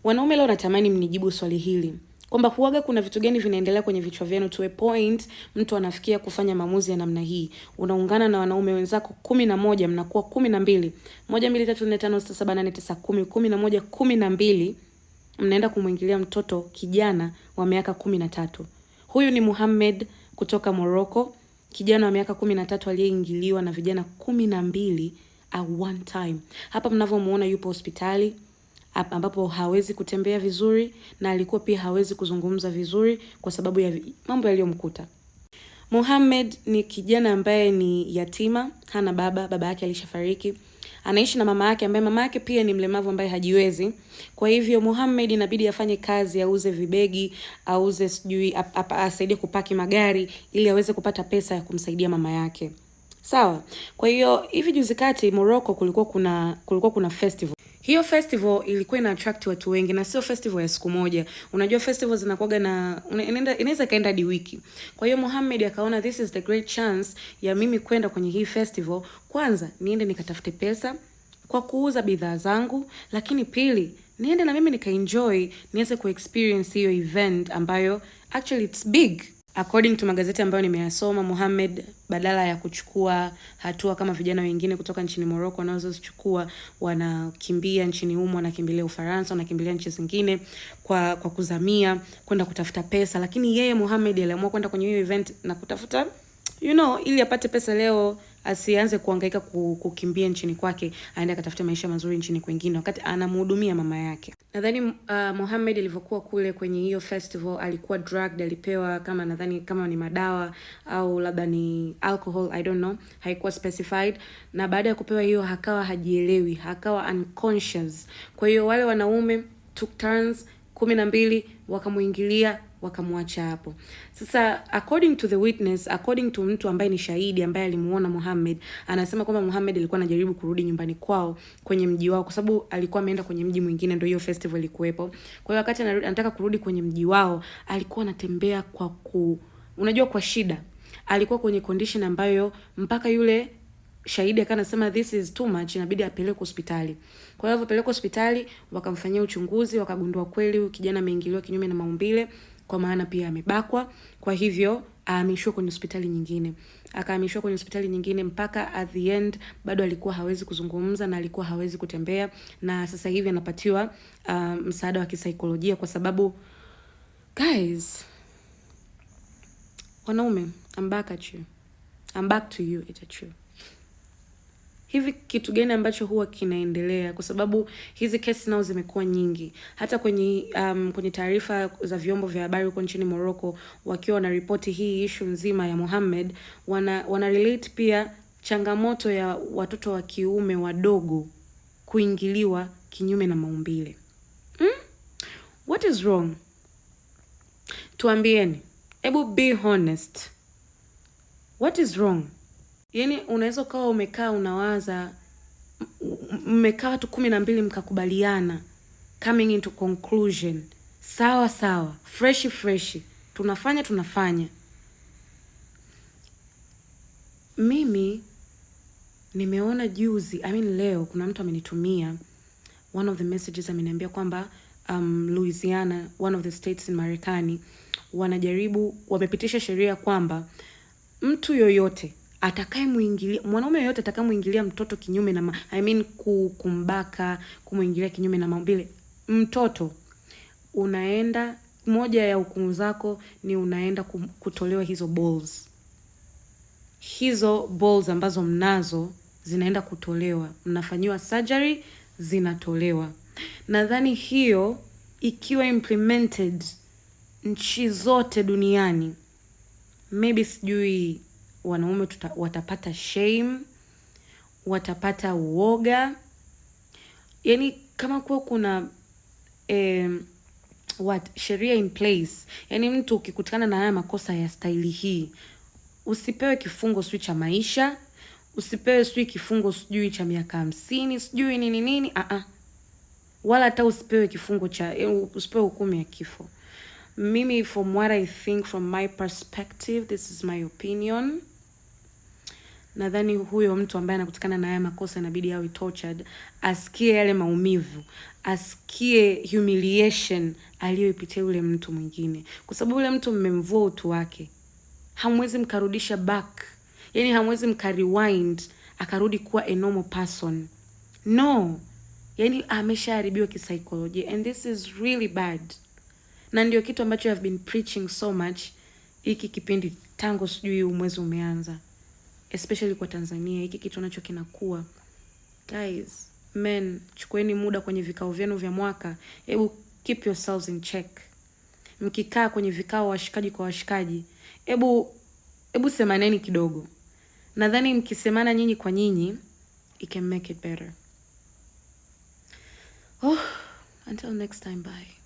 Wanaume, leo natamani mnijibu swali hili kwamba huaga kuna vitu gani vinaendelea kwenye vichwa vyenu to a point mtu anafikia kufanya maamuzi ya namna hii. Unaungana na wanaume wenzako 11, mnakuwa 12, 1 2 3 4 5 6 7 8 9 10, 11, 12, mnaenda kumwingilia mtoto kijana wa miaka 13. Huyu ni Muhammad kutoka Morocco, kijana wa miaka 13 aliyeingiliwa na vijana 12 at one time. Hapa mnavyomuona yupo hospitali ambapo hawezi kutembea vizuri na alikuwa pia hawezi kuzungumza vizuri kwa sababu ya mambo yaliyomkuta. Muhammad ni kijana ambaye ni yatima, hana baba, baba yake alishafariki. Anaishi na mama yake ambaye mama yake pia ni mlemavu ambaye hajiwezi. Kwa hivyo Muhammad inabidi afanye kazi, auze vibegi, auze sijui, asaidie kupaki magari ili aweze kupata pesa ya kumsaidia mama yake. Sawa. Kwa hiyo hivi juzi kati Morocco kulikuwa kuna festival. Hiyo festival ilikuwa ina attract watu wengi na sio festival ya siku moja. Unajua festival zinakuwaga na inaweza kaenda hadi wiki. Kwa hiyo Mohamed akaona this is the great chance ya mimi kwenda kwenye hii festival. Kwanza niende nikatafute pesa kwa kuuza bidhaa zangu, lakini pili niende na mimi nikaenjoy, niweze kuexperience hiyo event ambayo actually it's big. According to magazeti ambayo nimeyasoma, Mohamed badala ya kuchukua hatua kama vijana wengine kutoka nchini Morocco wanazozichukua, wanakimbia nchini humo, wanakimbilia Ufaransa, wanakimbilia nchi zingine kwa kuzamia kwenda kutafuta pesa, lakini yeye Mohamed aliamua kwenda kwenye hiyo event na kutafuta ili apate pesa leo, asianze kuhangaika kukimbia nchini kwake, aende akatafute maisha mazuri nchini kwingine, wakati anamhudumia mama yake. Nadhani Mohamed alivyokuwa kule kwenye hiyo festival alikuwa drugged, alipewa kama nadhani kama ni madawa au labda ni alcohol, I don't know, haikuwa specified. Na baada ya kupewa hiyo akawa hajielewi, akawa unconscious. Kwa hiyo wale wanaume took turns 12 wakamuingilia, wakamwacha hapo. Sasa according to the witness, according to mtu ambaye ni shahidi ambaye alimuona Mohamed, anasema kwamba Mohamed alikuwa anajaribu kurudi nyumbani kwao kwenye mji wao, kwa sababu alikuwa ameenda kwenye mji mwingine, ndio hiyo festival ilikuwepo. Kwa hiyo wakati anataka kurudi kwenye mji wao, alikuwa anatembea kwa ku unajua kwa shida. Alikuwa kwenye condition ambayo mpaka yule shahidi akawa anasema this is too much, inabidi apelekwe hospitali. Kwa hiyo alipopelekwa hospitali wakamfanyia uchunguzi, wakagundua kweli huyu kijana ameingiliwa kinyume na maumbile, kwa maana pia amebakwa. Kwa hivyo ahamishiwe kwenye hospitali nyingine. Akahamishiwa kwenye hospitali nyingine mpaka at the end bado alikuwa hawezi kuzungumza na alikuwa hawezi kutembea, na sasa hivi anapatiwa msaada wa kisaikolojia kwa sababu, guys, wanaume, I'm back at you. I'm back to you, at you. Hivi kitu gani ambacho huwa kinaendelea? Kwa sababu hizi kesi nao zimekuwa nyingi, hata kwenye taarifa za vyombo vya habari huko nchini Morocco wakiwa wanaripoti hii issue nzima ya Mohamed, wana relate pia changamoto ya watoto wa kiume wadogo kuingiliwa kinyume na maumbile. What is wrong? Tuambieni, hebu be honest, what is wrong? Yaani unaweza ukawa umekaa unawaza, mmekaa watu 12 mkakubaliana, coming into conclusion, sawa sawa, fresh fresh, tunafanya tunafanya. Mimi nimeona juzi, I mean leo, kuna mtu amenitumia one of the messages, ameniambia kwamba Louisiana, one of the states in Marekani, wanajaribu, wamepitisha sheria kwamba mtu yoyote atakayemuingilia, mwanaume yoyote atakayemuingilia mtoto kinyume na I mean kumbaka, kumuingilia kinyume na maumbile mtoto, unaenda, moja ya hukumu zako ni unaenda kutolewa hizo balls. Hizo balls ambazo mnazo zinaenda kutolewa, mnafanyiwa surgery, zinatolewa. Nadhani hiyo ikiwa implemented nchi zote duniani, maybe sijui wanaume watapata shame, watapata uoga. Yani kama kuwa kuna what sheria in place, yani mtu ukikutana na haya makosa ya staili hii usipewe kifungo sijui cha maisha, usipewe sijui kifungo sijui cha miaka 50 sijui nini nini, ah ah, wala hata usipewe kifungo cha usipewe hukumu ya kifo. Mimi, from what I think, from my perspective, this is my opinion. Nadhani huyo mtu ambaye anakutikana na haya makosa inabidi awe tortured, asikie yale maumivu, asikie humiliation aliyoipitia yule mtu mwingine, kwa sababu yule mtu mmemvua utu wake, hamwezi mkarudisha back, yani hamwezi mkarewind akarudi kuwa a normal person. No, yani ameshaharibiwa kisaikolojia, and this is really bad, na ndio kitu ambacho I've been preaching so much hiki kipindi tangu sijui huu mwezi umeanza, especially kwa Tanzania, hiki kitu nacho kinakuwa. Guys, men, chukueni muda kwenye vikao vyenu vya mwaka, hebu keep yourselves in check. Mkikaa kwenye vikao washikaji kwa washikaji, hebu semaneni kidogo. Nadhani mkisemana nyinyi kwa nyinyi, it can make it better. Oh, until next time, bye.